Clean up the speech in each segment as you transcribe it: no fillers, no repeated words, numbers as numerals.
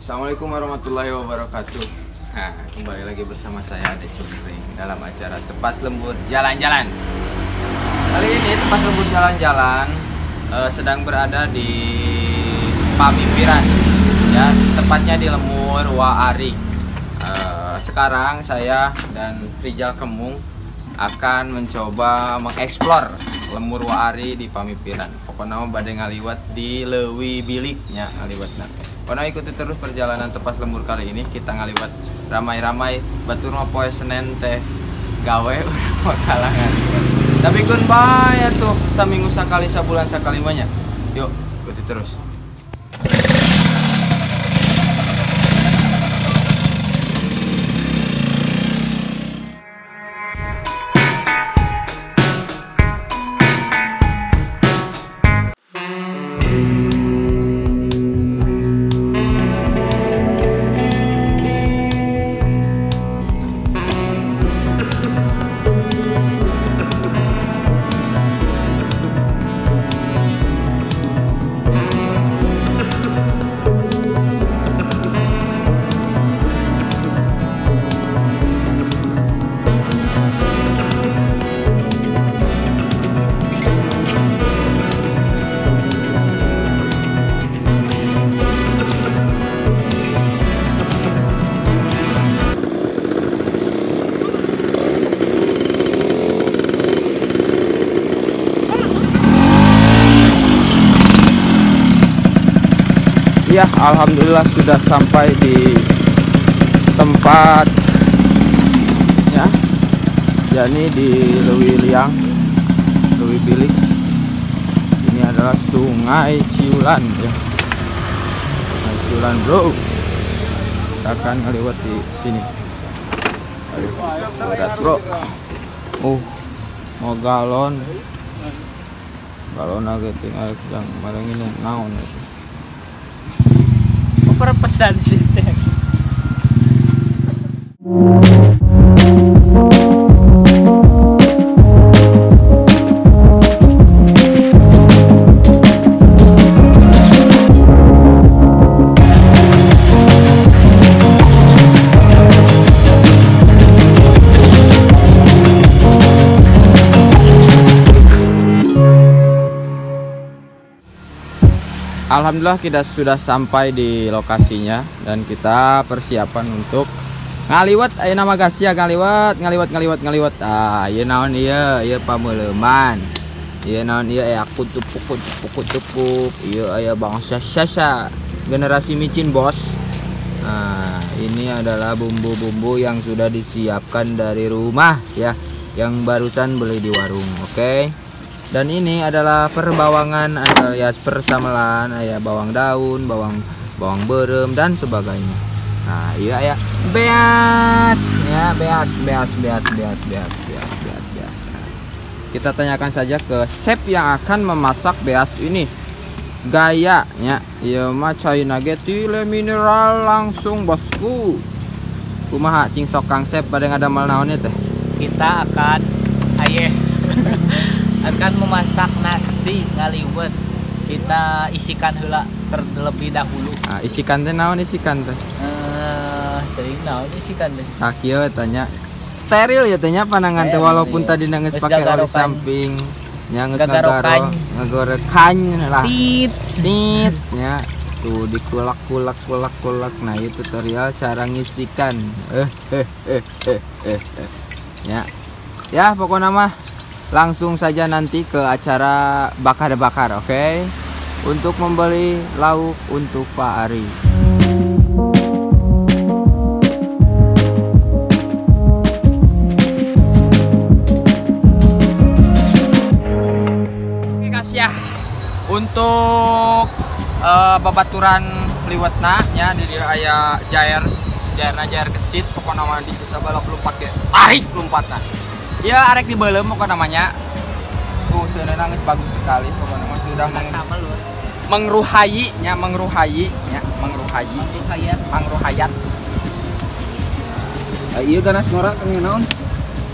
Assalamualaikum warahmatullahi wabarakatuh. Nah, kembali lagi bersama saya Ade Cungkring dalam acara Tepas Lembur Jalan-Jalan. Kali ini Tepas Lembur Jalan-Jalan sedang berada di Pamipiran, ya, tepatnya di Lemur Waari. Sekarang saya dan Rijal Kemung akan mencoba mengeksplor Lemur Waari di Pamipiran. Pokoknya bade ngaliwat di Leuwi Biliknya ngaliwatna. Pokoknya ikuti terus perjalanan Tepas Lembur kali ini. Kita ngaliwat ramai-ramai batur mah poe Senin teh gawe urang mah kalah ngaliwat. Tapi keun bae tuh saminggu sakali sabulan sakali mah nya. Yuk, ikuti terus. Ya, alhamdulillah sudah sampai di tempat ya, yakni di Leuwi Liang, Leuwi Bilik. Ini adalah Sungai Ciulan ya. Sungai Ciulan, bro. Kita akan ngeliwat di sini. Ayo, berat, bro. Mau galon. Galon agak tinggal yang marangin naon itu. Pesan sih. Alhamdulillah kita sudah sampai di lokasinya dan kita persiapan untuk ngaliwat. Ayo nama gas ya, ngaliwat ngaliwat ngaliwat ngaliwat. Ah, ieu naon ieu? Ieu pameuleman. Ieu naon ieu? Aku tupuk tupuk tupuk. Ieu aya bangsa sasa generasi micin, bos. Nah, ini adalah bumbu-bumbu yang sudah disiapkan dari rumah ya, yang barusan beli di warung, oke? Okay? Dan ini adalah perbawangan alias persamelan, ya, bawang daun, bawang bawang berem dan sebagainya. Nah, iya ya, beas ya, beas beas beas beas beas beas beas beas. Kita tanyakan saja ke chef yang akan memasak beas ini. Gayanya, iya mah cai nage tile mineral langsung bosku. Kumaha cing sok Kang Chef pada ngadamel naonnya teh? Kita akan aye akan memasak nasi ngaliwet. Kita isikan heula terlebih dahulu. Nah, isikan teh naon isikan teh? Teuing naon isikan teh? Tah kieu tanya. Steril ya teh nya panangan teh walaupun tadi geus pake oli samping nya ngegorekan lah. Tit tit nya. Tuh dikulak kulak kulak kulak. Nah, itu tutorial cara ngisikan. Ya. Ya, pokoknya mah langsung saja nanti ke acara bakar-bakar, oke? Okay? Untuk membeli lauk untuk Pak Ari. Oke guys ya, untuk babaturan liwetna nya di dieu aya jair, jairna jair gesit, pokokna mah di kita balok lompat ge, tarik lompatna. Ya arek dibelem pokoknya namanya. Tuh sebenarnya geus bagus sekali pokoknya mah sudah mengruhayi nya, mengruhayi nya, mengruhayi. Mangruhayat. Ieu ganas ngora kang naon?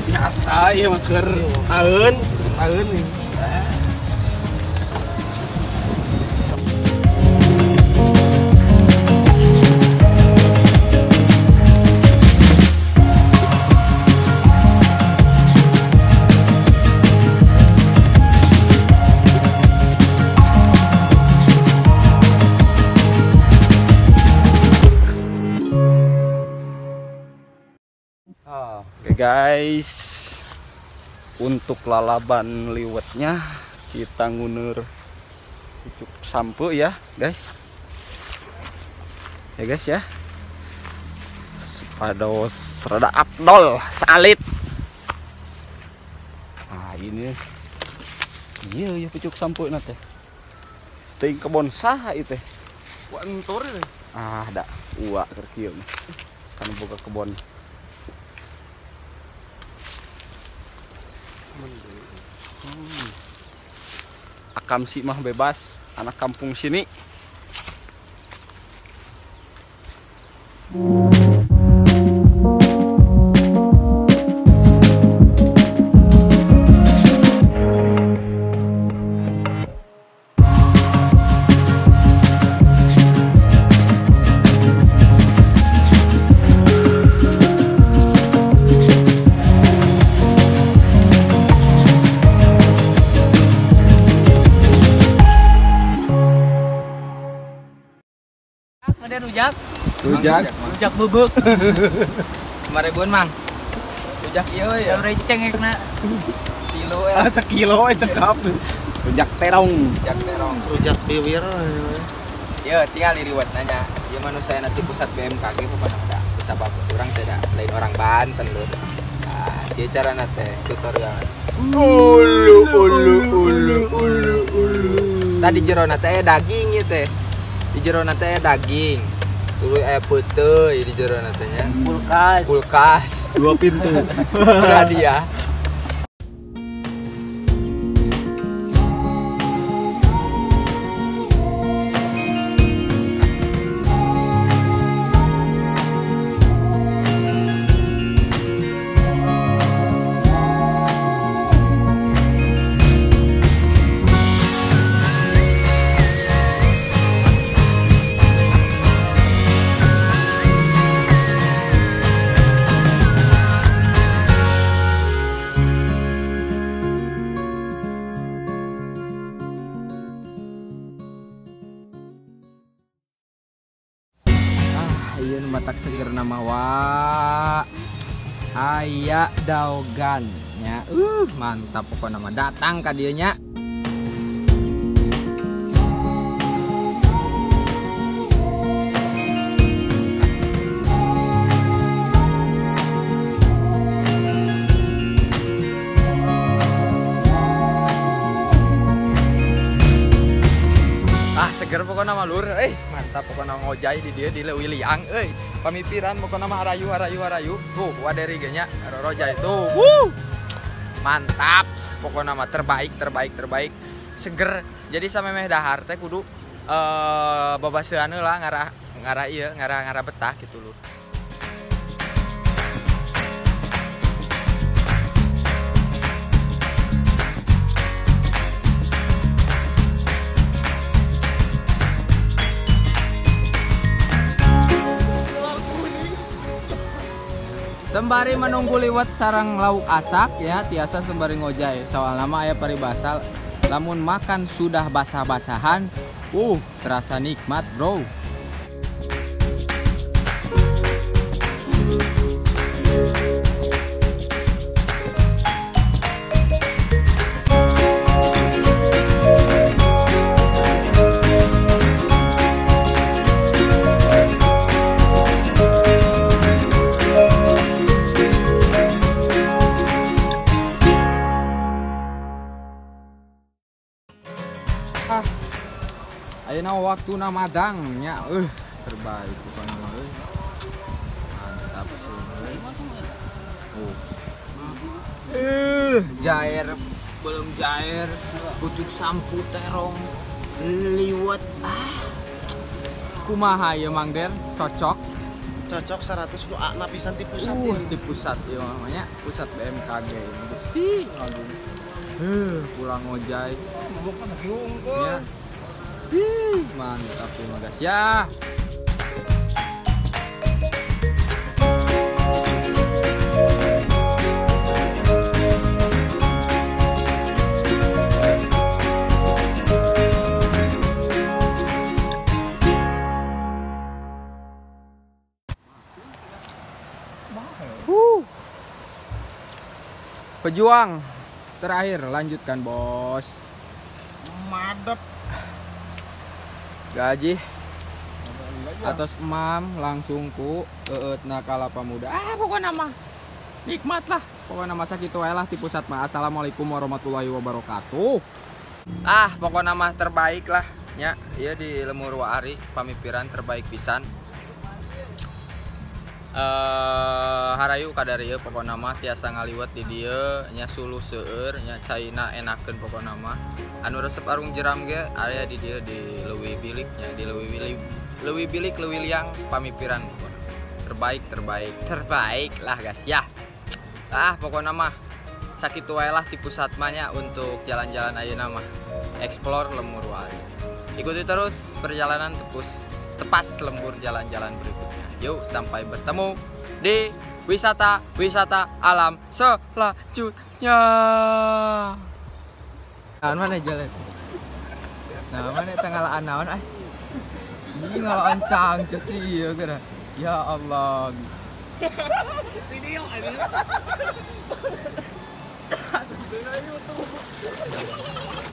Biasa ieu mah keur taeun, taeun. Oke guys, untuk lalaban liwetnya kita ngunur pucuk sampu ya guys. Ya guys ya, supados rada abdol salit. Nah ini iya ya pucuk sampu nate. Teuing kebon saha ieu teh? Wa entor ieu. Ah da uak keur kieu mah. Kan boga kebon. Akam si mah bebas, anak kampung sini. Ada rujak. Rujak. Rujak bebek. 5.000-an, Mang. Rujak ieu ya. Rujak cengekna. Kilo ya. Sekilo cekap. Rujak terong. Rujak terong. Rujak biwir. Ya, tinggal diliwat nanya. Ieu manusia nanti pusat BMKG pokona da. Sabab urang teh da lain orang Banten lho. Nah, ieu carana teh tutorial. Ulu ulu ulu ulu ulu. Tadi jerona teh daging ieu teh. Di jerona teh daging. Tuluy aya peuteuy di jerona teh nya. Kulkas. Kulkas. 2 pintu. Hadiah. Ieu nu matak seger nama wa aya daogan nya. Mantap pokona mah datang ka dieu nya. Ah seger pokona mah lur, mantap pokona ngojai di dieu di Leuwi Liang euy. Pamipiran pokona mah harayu harayu harayu. Tuh waderi ge nya rorojai tuh. Wuh. Mantap pokona mah terbaik terbaik terbaik. Seger. Jadi samemeh dahar teh kudu babaseuan heula ngarah ngarah ieu ngarah ngarah betah gitu lur. Sembari menunggu liwet sarang lauk asak ya, tiasa sembari ngojai. Soal nama aya paribasa, lamun makan sudah basah-basahan, terasa nikmat, bro. Ayeuna waktuna madang nya, terbaik pokona mah euy. Mantap euy. Jair belum jair, pucuk sampu terong liwet. Kumaha ieu Mang Der? Cocok? Cocok 100 nu akna pisan ti pusat ieu. Ti pusat ieu mah nya, pusat BMKG Gusti agung. Pulang ngojai. Ya. Mantap, terima kasih ya. Pejuang terakhir lanjutkan bos. Madep. Gaji atas emam langsung ku eutna kalapa muda. Ah pokoknya mah nikmat lah. Pokoknya mah sakitu wae lah ti pusat mah. Assalamualaikum warahmatullahi wabarakatuh. Ah pokoknya mah terbaik lah nya. Ieu di Lembur Waari pamipiran terbaik pisan. Harayu kadarieu pokokna mah tiasa ngaliwet di dieu nya suluh seueur nya caina enakeun pokokna mah. Anu resep arung jeram ge aya di dieu di Leuwi Bilik nya, di Leuwi Bilik, Leuwi Bilik Leuwi Liang pamipiran pokokna. Terbaik terbaik terbaik lah guys ya. Ah pokokna mah sakitu wae lah ti pusat mah nya untuk jalan-jalan ayeuna mah explore Lembur Waari. Ikuti terus perjalanan tepas lembur jalan-jalan berikutnya. Yuk sampai bertemu di wisata-wisata alam selanjutnya. Nah, mana jalan? Nah, mana tanggalaan naon ah? Ini ngalaan cangcut sih ieu geura. Ya Allah. Video ini.